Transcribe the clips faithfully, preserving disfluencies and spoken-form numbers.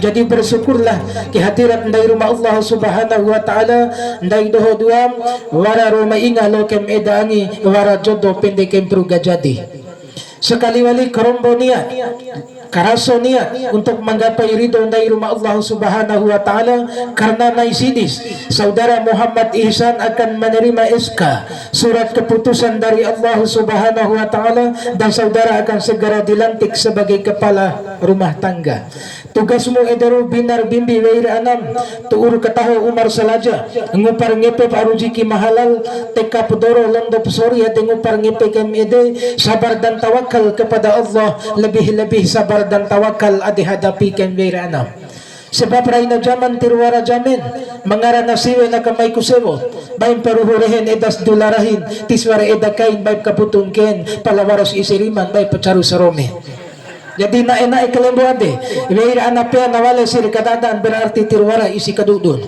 Jadi bersyukurlah kehadirat ndai Ruma Allah Subhanahu wa Ta'ala, ndai doho duam, wara ro ma inga lokem eda angi, wara jodo pende kempru gajadi. Sekali wali karombo niat, karaso niat untuk menggapai ridho ndai Ruma Allah Subhanahu wa Ta'ala, karena nai sidis, Saudara Muhammad Ihsan akan menerima S K, surat keputusan dari Allah Subhanahu wa Ta'ala, dan saudara akan segera dilantik sebagai kepala rumah tangga. Tugasmu ederu binar bimbi wei ra anam, tu'ur kataho umar salaja, ngupar ngepe pa rujiki mahalal, tekap doro londo pesori ade ngupar ngepe kem ede, sabar dan tawakal kepada Allah, lebih-lebih sabar dan tawakal ade hadapi kem wei ra anam. Sebab raina jaman tiruara jamen, mangara na siwe na kamai ku sewo, baim paruhu rehen edas dula rahin, tiswara eda kain baim kaputun ken, pala waras isi riman baim pacaru sarome. Jadi na'e-na'e kalembo ade, wei ra ana pea na wale sir kadadan berarti tiruara isi kadudun.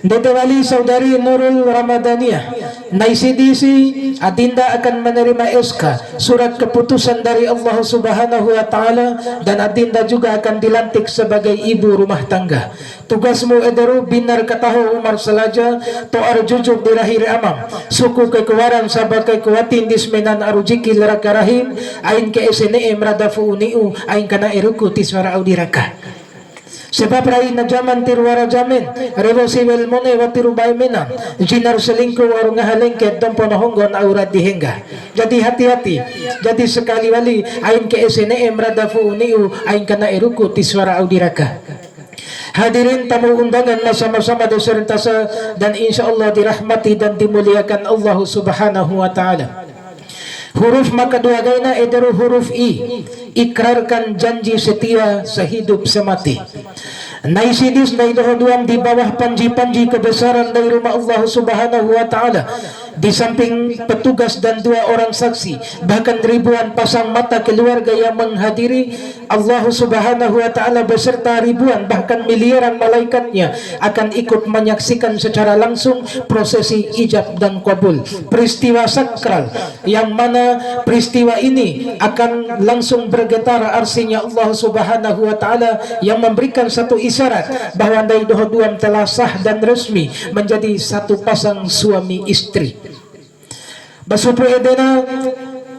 Ndede wali saudari Nurul Ramadhaniah, nai sidi si adinda akan menerima S K, surat keputusan dari Allah Subhanahu wa Ta'ala, dan adinda juga akan dilantik sebagai ibu rumah tangga. Tugasmu ederu binar kataho umar salaja, to'ar jujuk di rahi ra amam. Suku kai ku waran saba kai ku watin di samenan arujiki lara karahim, ain ke ese ne'e ma rada fu'u ni'u, ain kana'e ruku tiswara au di raka. Sebab raina jaman tiruara jamen, rewo siwel mone wati ru bae mena, jinar selingkuh wa'ur ngaha lengke, dompo na honggon au ra di hengga. Jadi hati-hati, jadi sekali wali, ain ke ese ne'e ma rada fu'u ni'u, ain kana'e ruku tiswara au di raka. Hadirin tamu undangan ma sama-sama di serentasa dan insya Allah dirahmati dan dimuliakan Allah Subhanahu wa Ta'ala. Huruf ma kadua kaina ederu huruf I, ikrarkan janji setia sehidup semati. Nai sidis ndai doho duam di bawah panji-panji kebesaran ndai Ruma Allah Subhanahu wa Ta'ala, di samping petugas dan dua orang saksi, bahkan ribuan pasang mata keluarga yang menghadiri, Allah Subhanahu wa Ta'ala beserta ribuan bahkan miliaran malaikatnya akan ikut menyaksikan secara langsung prosesi ijab dan kabul. Peristiwa sakral yang mana peristiwa ini akan langsung bergetar arsinya Allah Subhanahu wa Ta'ala yang memberikan satu isyarat bahwa ndai doho duam telah sah dan resmi menjadi satu pasang suami istri. Ba supu edena,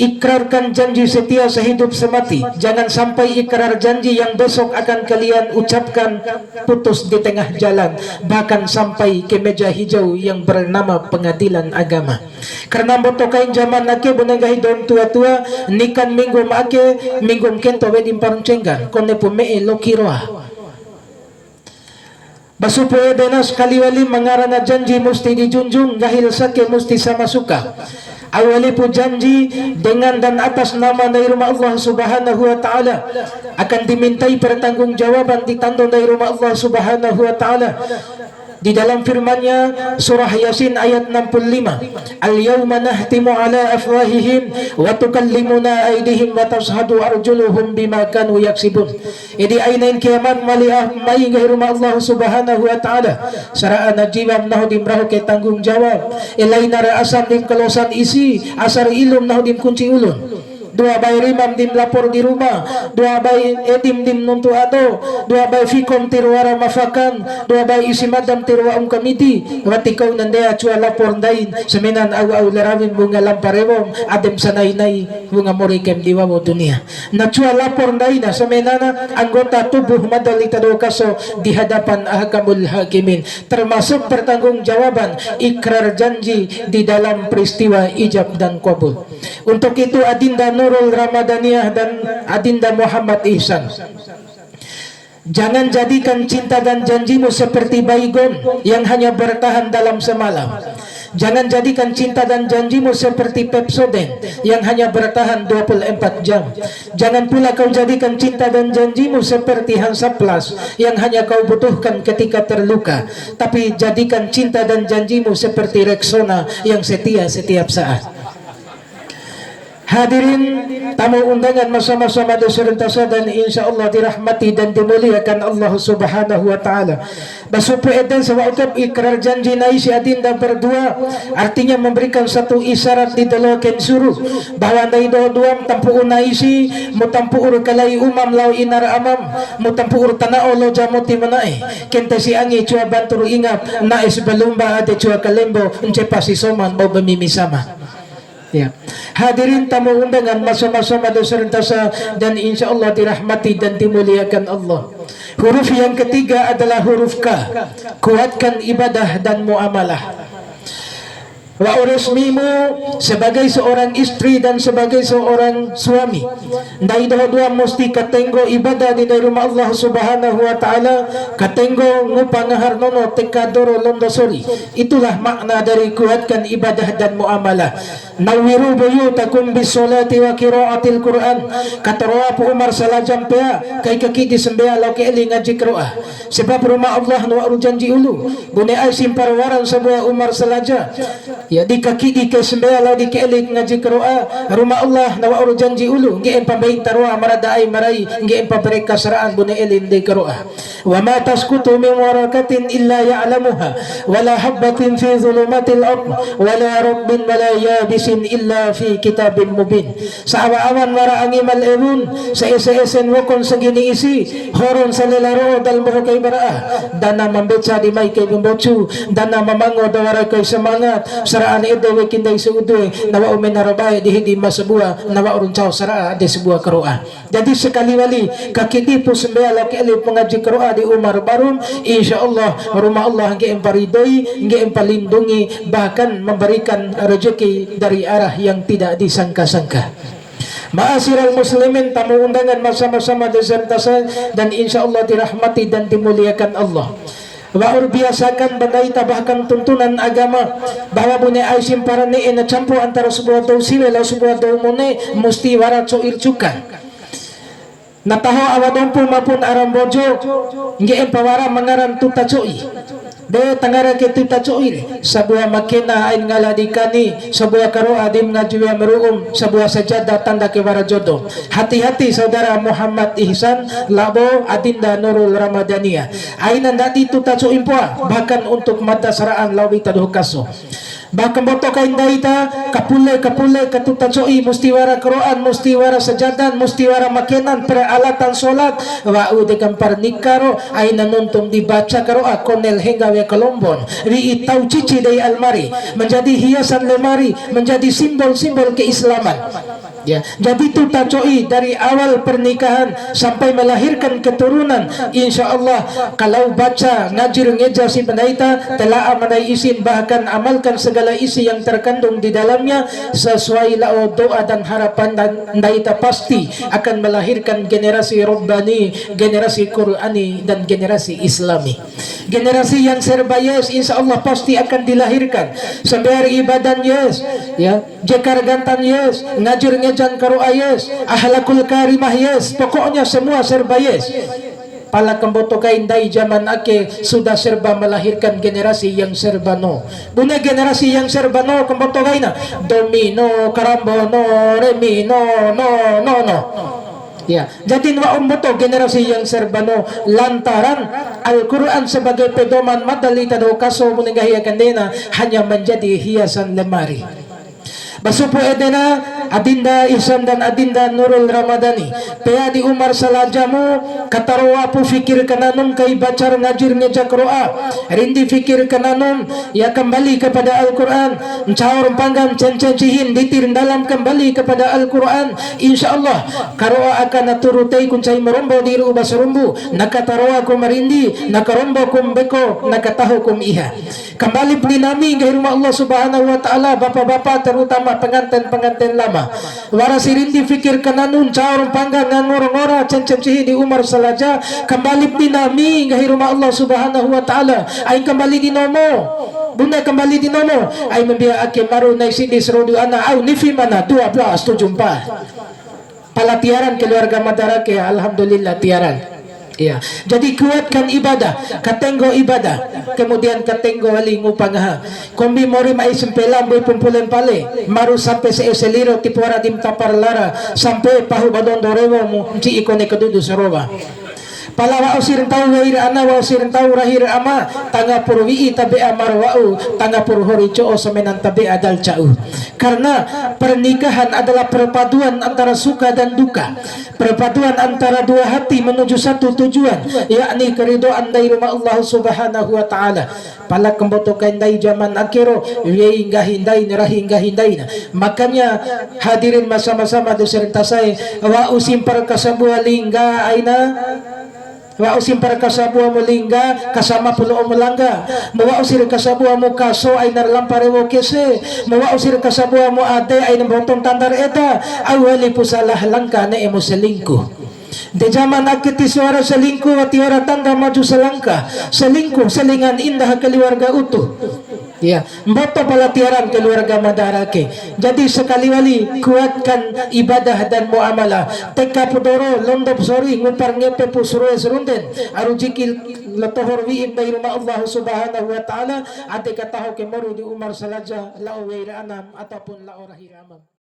ikrarkan janji setia sehidup semati. Jangan sampai ikrar janji yang besok akan kalian ucapkan putus di tengah jalan, bahkan sampai ke meja hijau yang bernama pengadilan agama. Karena mboto kain zaman ake bune nggahi dou tua-tua, nikan minggu ma ake, minggu ma kento wedim parncenggan, kone pu me'e loki roa. Ba supu edena, sekali wali ma ngarana janji musti dijunjung, nggahi la sake musti sama suka. Au walipu janji dengan dan atas nama ndai Ruma Allah Subhanahu wa Ta'ala akan dimintai pertanggungjawaban di tando ndai Ruma Allah Subhanahu wa Ta'ala. Di dalam firman-Nya, surah Yasin ayat enam puluh lima, "Al-yauma nakhtimu ala afwahihim wa tukallimuna aidihim wa tashhadu arjuluhum bima kanu yaksibun." Ede ai na'in kiamat mali ah mai nggahi Ruma Allah Subhanahu wa Ta'ala. Sara'a na jiwam nahu dim raho ke tanggung jawab. Elaina ra asam dim kalosan isi, asa ra ilum nahu dim kunci ulun. Dua bae rimam dim lapor di Ruma, dua bae edim dim nuntu ado, dua bae fikom tiruara mafakan, dua bae isi madam tiruara ungkamidi, wati kau nandea cua lapor ndain, samenan au-au larawim wunga lampa rewom, adem sanai-nai wunga mori kem di wawo dunia. Na cua lapor ndaina samenana anggota tubuh mada lita dua kaso di hadapan Ahkamul Hakimin, termasuk pertanggungjawaban ikrar janji di dalam peristiwa ijab dan kabul. Untuk itu, Adinda Nurul Ramadhaniah dan Adinda Muhammad Ihsan, jangan jadikan cinta dan janjimu seperti Baygon yang hanya bertahan dalam semalam. Jangan jadikan cinta dan janjimu seperti Pepsodent yang hanya bertahan dua puluh empat jam. Jangan pula kau jadikan cinta dan janjimu seperti Hansaplast yang hanya kau butuhkan ketika terluka, tapi jadikan cinta dan janjimu seperti Rexona yang setia setiap saat. Hadirin tamu undangan ma sama-sama di serentasa dan insya Allah dirahmati dan dimuliakan Allah Subhanahu wa Ta'ala. Ba supu eden sawa'u kai ikrar janji nai si adinda berdua, artinya memberikan satu isyarat di dalo kensuru, bahwa ndai doho duam tampu'u nai si, mu tampu'u ra kalai umam lao inar amam, mu tampu'u ra tana'o lao jamoti mana'e, kente si angi cua bantu ru ingap, na'e si balumba ade cua kalembo, ncepa si soman bau bamimi sama. Ya. Hadirin tamu undangan ma sama-sama di serentasa dan insya Allah dirahmati dan dimuliakan Allah. Huruf yang ketiga adalah huruf ka. Kuatkan ibadah dan muamalah. Wa'u resmimu sebagai seorang istri dan sebagai seorang suami. Ndai doho dua musti katenggo ibadah di ndai Ruma Allah Subhanahu wa Ta'ala, katenggo ngupa ngaha ra nono teka doro londo sori. Itulah makna dari kuatkan ibadah dan muamalah. Nawwiru buyutakum bis sholati wa qiraatil Qur'an. Kataroa pu uma ra salaja mpea, kai kakidi sambea lao kaeli ngaji Qur'an. Sebab Ruma Allah na wa'ura janji ulu. Bune ai si mpara wara sabua uma ra salaja. Ya, di kakidi kai sambea lao di kaeli ngaji Qur'an. Ruma Allah na wa'ura janji ulu. Ngge'e mpa mbein taroa marada ai marai, ngge'e mpa bareka sara'an bune elin di Qur'an. Wa ma tasqutu min waraqatin illa ya'lamuha, wa la habbatin fi dhulumatil ard, wa la rabbin wa la yabisin illa fi kitabim mubin. Sa'awa-awan wara angi ma la ewun, sa'ese-esen wokon sanggini isi, horon salela ro'o dal mboho kai ba ra'a, dana ma mbeca di mai kai ba mbocu, dana ma mango da wara kai semangat, sara'an ede weki ndai sa'udu e, na wa'u mena ra bae di hidi ma sabua, na wa'ura ncao sara'a ade sabua Qur'an. Jadi sakali wali, kakidi pu sambea lao kaeli pu ngaji Qur'an di uma ra barum, insya Allah Ruma Allah ngge'e mpa ridhoi, ngge'e mpa lindungi, bahkan memberikan rezeki dari arah yang tidak disangka-sangka. Ma'asyiral muslimin, tamu undangan ma sama-sama di serentasa dan insya Allah dirahmati dan dimuliakan Allah. Wa'ura biasakan ba ndai ta bahkan tuntunan agama bahwa bune ai si mpara ne'e na campo antara sabua dou siwe lao sabua dou mone musti wara co'i ra cuka. Na taho awa Dompu maupun ara Mbojo, ngge'e mpa wara ma ngaran tuta co'i. De tangara ke tuta co'i re, sabua ma kena ain ngala di kani, sabua karo'a di ma ngaji wea ma ru'um, sabua sajada tanda ke wara jodo. Hati-hati saudara Muhammad Ihsan labo adinda Nurul Ramadhania. Aina ndadi tuta co'i mpoa, bahkan untuk mada sara'an lao ita doho kaso. Ba kamboto kai ndai ta, kapule, kapule, ka tuta co'i, musti wara Qur'an, musti wara sajadan, musti wara makenan, peralatan sholat, wa'u deka mpara nika ro, aina nuntu ma di baca Qur'an, kone la hengga wea kalombon, wi'i tau cici dei almari, menjadi hiasan lemari, menjadi simbol-simbol keislaman. Ya, jadi tuta co'i dari awal pernikahan sampai melahirkan keturunan, insya Allah kalau baca ngaji ra ngeja si ba ndai ta, tela'a ma ndai isin, bahkan amalkan segala isi yang terkandung di dalamnya sesuai lao doa dan harapan dan ndai ta, pasti akan melahirkan generasi Rabbani, generasi Qur'ani, dan generasi Islami. Generasi yang serba yes, insya Allah pasti akan dilahirkan. Sambea ra ibadan yes, ya. Jekar gantan yes, ngaji ra ngejan Qur'an yes, akhlakul karimah yes, pokoknya semua serba yes. Pala kamboto kai ndai zaman ake sudah serba melahirkan generasi yang serba no. Bune generasi yang serba no kamboto kaina, domino, karambono, remino, no, no, no. Ya, jadi wa'u mboto generasi yang serba no lantaran Al-Quran sebagai pedoman mada la ita doho kaso bune nggahi akandena hanya menjadi hiasan lemari. Ba supu edena, Adinda Ihsan dan Adinda Nurul Ramadhani, pea di uma ra salajamu, kataroa pu fikir kananum kai baca ra ngaji ra ngeja Qur'an, rindi fikir kananum, ya, kembali kepada Al-Quran, ncao ra mpanggam, cence ncihin, diti ra ndalam kembali kepada Al-Quran, insya Allah, karo'a aka na turu tei ku ncai ma rombo di ru'u ba sarumbu, na kataroa ku ma rindi, na karombo ku ma mbeko, na kataho ku ma iha. Kambalip ni nami nggahi Ruma Allah Subhanahu wa Ta'ala, bapa-bapa, terutama penganten-penganten lama. Wara si rindi fikir kananu, ncao ra mpangga, ngangor ngora, cence ncihi di uma ra salaja, kambalip ni nami nggahi Ruma Allah Subhanahu wa Ta'ala. Ain kambali di nomo. Bune kambali di nomo. Ain mambia ake maru nai sidi sarodu ana, au nifi mana, dua belas tujuh empat. Pala tiaran keluarga mada ra ke, alhamdulillah tiaran. Iya, jadi kuatkan ibadah, katenggo ibadah, kemudian katenggo wali ngupa ngaha. Kombi mori mai sampela mbui pumpulen pale, maru sampe se'e seliro tipu wara di ma tapa ra lara, sampe pahu ba dondo rewo mu nci'i kone kadudu sarowa. Pala wa'u si ra ntau wei ra ana, wa'u si ra ntau rahi ra ama, tanga puru wi'i tabe'a maro wa'u, tanga puru hori co'o samenan tabe'a dal ca'u. Karena pernikahan adalah perpaduan antara suka dan duka. Perpaduan antara dua hati menuju satu tujuan, yakni keridhaan dei Ruma Allah Subhanahu wa Ta'ala. Pala kamboto kai ndai zaman ake ro, wei nggahi ndai, rahi nggahi ndai. Makanya, hadirin ma sama-sama di serentasae, wa'u si mpara kasabua lingga aina, wa'u si mpara kasabua mu lingga, kasama pu lo'o mu langga, mu wa'u si ra kasabua mu kaso aina ra lampa rewo kese, mu wa'u si ra kasabua mu ade aina mboto ntanda ra eda, au wali pu salah langka ne'e mu selingkuh. De zaman ake ti suara selingkuh, wati wara tanda maju selangkah. Selingkuh, selingan indah keluarga utuh. Iya, mboto pala tiwaran keluarga ma dara ke. Jadi sekali wali kuatkan ibadah dan muamalah. Teka pu doro, londo pu sori, ngupa ra ngepe pu sarue sarunden. Aru jiki la tohor wi'i ndai Ruma Allah Subhanahu wa Ta'ala, ade kataho ke mori di uma ra salaja, lao wei ra anam ataupun lao rahi ra amam.